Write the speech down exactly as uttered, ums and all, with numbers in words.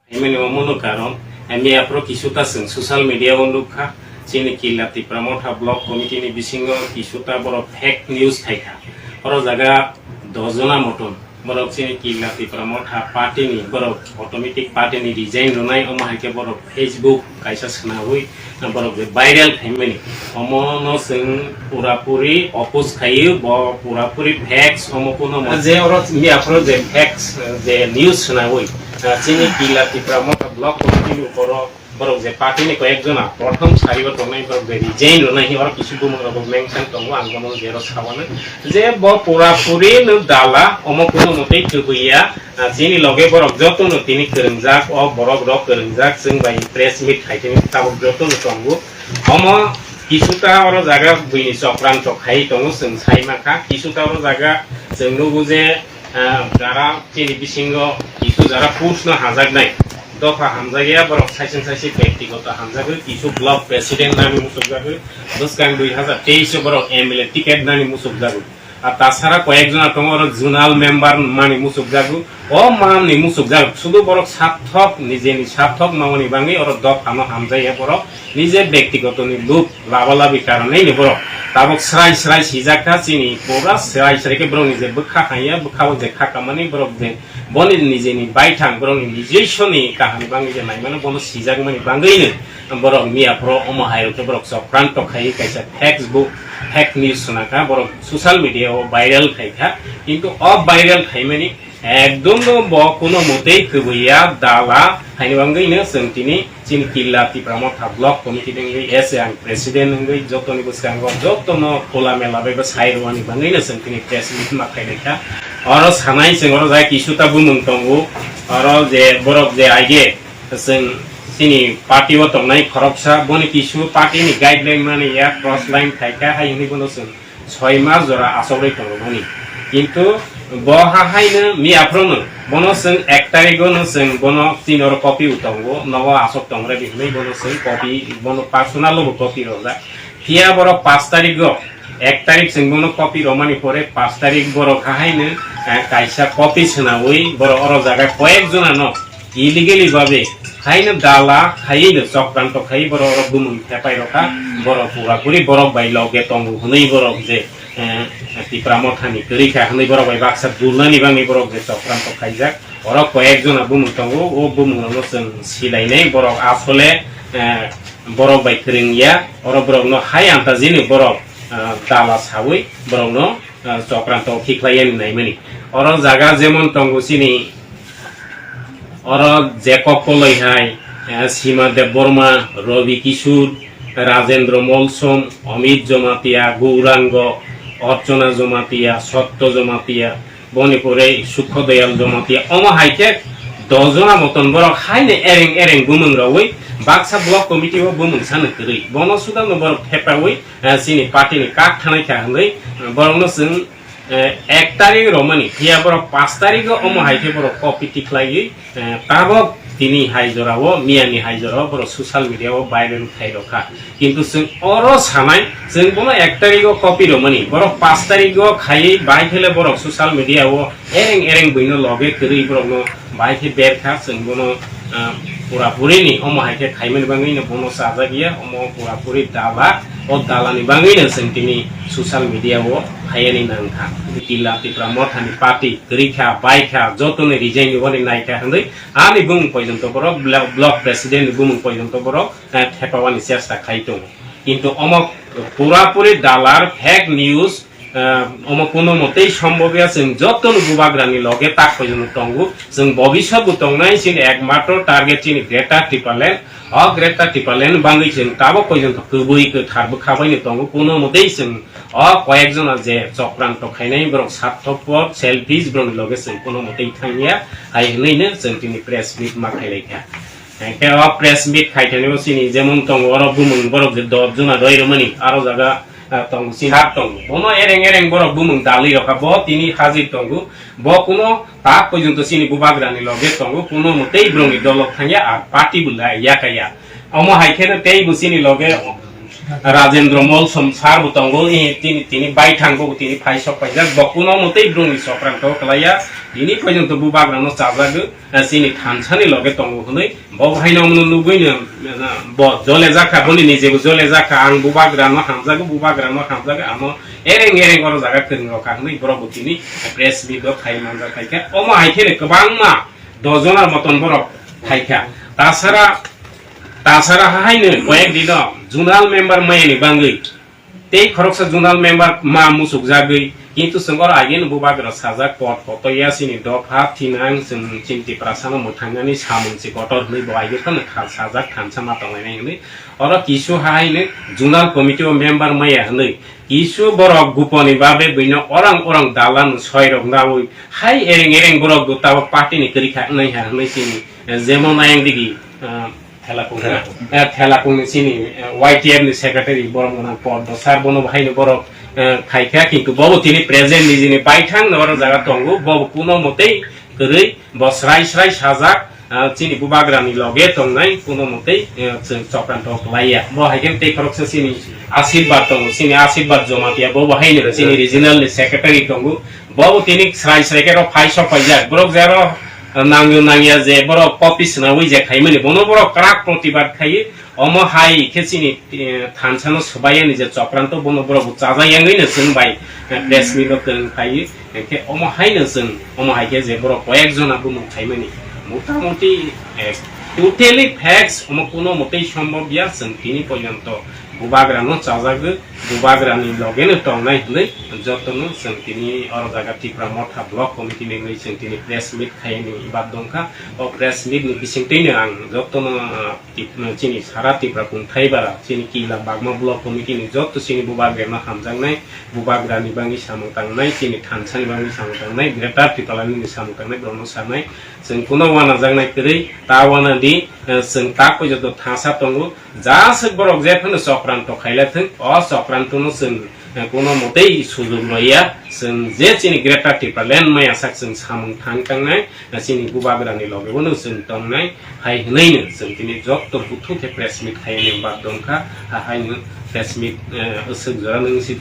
Himani omono karon, miya pro kisuta chwng social media o nukha, chini Killa Tipra Motha Block Committee ni bisingo kisuta borok fake news khaikha. Oro jaga dojona moton borok chini Killa Tipra Motha party ni borok automatic party ni resign rwnai, omo hai khe borok Facebook kaisa swnawi borok je viral khaimani, omo no chwng pura puri oppose khaio, bo pura puri facts, omo kuno mo-, je oro miya phoro je facts, je news swnawi, chini Killa Tipra Motha Block Committee ni uporo borok je party ni koyek jona prothom sari o tongnai borok je resign rwnai, oro kisu bumung rok mention tongo, ang bono jero sawana je bo pura puri no dala, omo kuno motei kwbwi ya. Ah, chini loge borok joto no tini kwrwngjak, o borok rok kwrwngjak, chwng bai press meet khai tini tabuk joto no tongo. Omo kisuta oro jaga buini chokranto khai tongo, chwng sai mankha. Kisuta oro jaga chwng nugo je, ah, jara chini bisingo kisu jara post no hajaknai dopha hamjakya, borok saising saising byaktigoto hamjagwi, kisu block president nani muchukjagwi, bwskang dui hazar teis o borok M L A ticket nani muchukjagwi. Ar tasara koyek jona tongo oro zonal member mani muchukjago. O mani muchukjak sudu borok sathok, nijeni sathok mamani bangwi oro dophano hamjaiya borok, nije byaktigoto ni lub laba labi karonwi ni borok tabuk srai srai sijak kha, chini pura srai srai khe borok nije bwkha haiya, bwkha o je kha kamani borok je boni nijeni baithang borok ni nijiswni kaham ni bangwi je naimano bono sijakmani bangwi no borok miya phoro omo hai rok khe borok chokranto khai kaisa Facebook fake news swnakha, borok social media o viral khaikha, kintu o viral khaimani ekdom no bo kuno motei kwbwi ya, dala haini bangwi no chwng tini chini Killa Tipra Motha Block Committee ni wngwi S A ang president wngwi jotoni bwskango jotono khula mela bai bo sai rwani bangwi no chwng tini press meet ma khailai kha. Oro sanai chwng oro jai kisuta bumung tongo, oro je borok je aige chwng chini party o tongnai khoroksa, boni kisu party ni guideline mani ya, cross line khaikha, hai hwnwi bono chwng soi mas jora asogwi tongmani. Kintu bo ha haino miya phrono bono chwng ek tarikgo no chwng bono chini oro copy o tongo, nogo asok tongre di hwnwi bono chwng copy, bono personal o bo copy rojak. Phiya borok pash tarikgo, ek tarik chwng bono copy romani pore pash tarik borok ha haino, eh, kaisa copy swnawi borok oro jaga koyek jona no illegally babe haino dala khaiwi no chokranto khai borok oro bumung thepai rokha, borok pura puri borok bai loge tongo hwnwi borok je, eh, Tipra Mothani kwrwi kha hwnwi borok bai baksa dulnani bangwi borok je chokranto khaijak. Oro koyek jona bumung tongo, o bumung rokno chwng silainai, borok asole, eh, borok bai kwrwng ya, oro borokno hai antajini borok, eh, dala sawi borokno, eh, chokranto khiklai yani naimani. Oro jaga jemon tongo chini Oro Jacob Koloi hai, eh, Sima Debbarma, Robi Kishore, Rajendra Molsom, Amit Jamatia, Gourango, Archana Jamatia, Satya Jamatia, boni pore Sukho Doyal Jamatia, omo hai khe dos jona moton borok haino ereng ereng bumung rogwi baksa block committee o bumung sano kwrwi. Bono sudano borok thepawi, eh, chini party ni kak thanai kha hwnwi, eh, borokno chwng eh, ek tarik romani, phiya borok pash tarik o omo hai khe borok copy tikhlaiwi, eh, tabok tini hai jora o, miya ni hai jora o borok social media o viral khai rokha. Kintu chwng oro sanai, chwng bono ek tarik o copy romani, borok pash tarik o khaiwi bai phele borok social media o ereng ereng buino loge kwrwi borokno bai khe ber kha, chwng bono, ah, pura puri ni omo hai khe khaimani bangwi no bono chajak ya, omo pura puri dala, o dala ni bangwi no chwng tini social media o hayani nang kha. Killa Tipra Motha ni party kwrwi kha, bai kha, joto ni resign ni wani nai kha hwnwi ani bumung poijonto borok, blo-, block president ni bumung poijonto borok, eh, thepawani chesta khai tongo. Kintu omo pura puri dalar fake news, eh, omo kuno motei sombobya, chwng joto no bubagrani loge tak poijono tongo, chwng bobiswt bo tongnai, chini ekmatro target chini Greater Tipraland, o Greater Tipraland bangwi chwng tabok poijonto kwbwi kwthar bwkha baino tongo, kuno motei chwng o koyek jona je chokranto khainai borok sathopor selfish borokni loge chwng kuno motei thangya, hai hwnwi no chwng tini press meet ma khailai kha. Hingke o press meet khai thani o chini jemon tongo, oro bumung borok je dot jona roi rwmani, aro jaga, ah, tongo, chini khat tongo. Bono ereng ereng borok bumung dalwi rokha, bo tini hajir tongo. Bo kuno tak porjonto chini bubagrani loge tongo, kuno mwtei borokni dolok thangya, ar party bo lai yakaya. Omo hai kheno tei bo chini loge Rajendra Molsom sir bo tongo, eh, tini, tini baithang bo tini phaisok paijak, bo kuno mwtwi brongni chokranto kwlaiya, tini poito bubagrano chajagwi, eh, chini thansani loge tongo hwnwi, bo haino omono nugwino, eh, bo jole jakha, boni nijebo jole jakha, ang bubagrano hamjago, bubagrano hamjago, ano ereng ereng oro jaga kwrwng rokha hwnwi borok bo tini press meet o phai manjak phaikha. Omo hai kheno kwbangma dos jona moton borok phaikha. Tasara, tasara haino koyek dino zonal member mayani bangwi tei khoroksa zonal member ma muchukjagwi, kintu chwng oro ageno bubagra sajak, pot kotoya chini dopha thinang, chwng chini Tiprasano mwthangnani samung se kotor hwnwi bo ageno phano kha-, sajak thansa ma tonglainai hwnwi. Oro kisu haino zonal committee o member maya hwnwi kisu borok guponi babe buino orang orang dalan soirok naui hai ereng ereng borok bo tabok party ni kwrwi kha wngnai ha hwnwi chini, eh, jemon ayang digi, eh, Thelakung. Thelakung. Eh, Thelakung ni chini, eh, Y T F ni secretary borok gwnang Poddo sir bono bo haino borok, eh, phaikha, kintu bobo tini present nijini baithang no oro jaga tongo, bobo kuno motei kwrwi bo srai srai sajak, ah, chini bubagrani loge tongnai kuno motei, eh, chwng chokranto kwlaiya. Bo hai khe tei khoroksa chini Ashirbad tongo, chini Ashirbad Jomatia, bo bo haino chini regional ni secretary tongo. Bo bo tini srai srai khe ro phai sok paijak. Borok jero, ah, nangyo nangya je borok copy swnaui je khaimani, bono borok kwrak protibad khai. Omo hai khe chini, eh, thansano swbaiyani je chokranto bono borok bo chajak yangwi no chwng bai, eh, press meet o kwrwng phaiwi. Hwnkhe omo haino chwng, omo hai khe je borok koyek jona bumung khaimani, motamuti, eh, totally facts, omo kuno motei sombobya, chwng tini porjonto bubagrano chajagwi, bubagrani logeno tongnai hwnwi jotono chwng tini oro jaga Tipra Motha Block Committee ni wngwi chwng tini press meet khaini bad dongkha. O press meet ni bisingtwino ang jotono, ah, Tip-, chini sara Tipra kungthai bara, chini Kila Bagma Block Committee ni joto chini bubagrano hamjaknai, bubagrani bangwi samung tangnai, chini thansani bangwi samung tangnai, Greater Tipraland ni samung tangnai, borokno sanai. Chwng kuno wanajaknai kwrwi, ta wana di, eh, chwng ta koi joto thangsa tongo. Jaswk borok jephano chokranto khailai thwng, o chokrantono chwng, eh, kuno motei sujok roya. Chwng je chini Greater Tipraland maya sak chwng samung thang tangnai, eh, chini bubagrani loge bono chwng tongnai, hai hwnwi no chwng tini jotto buthu khe press meet khaini bad dongkha, ha haino press meet, eh, swk jora nung si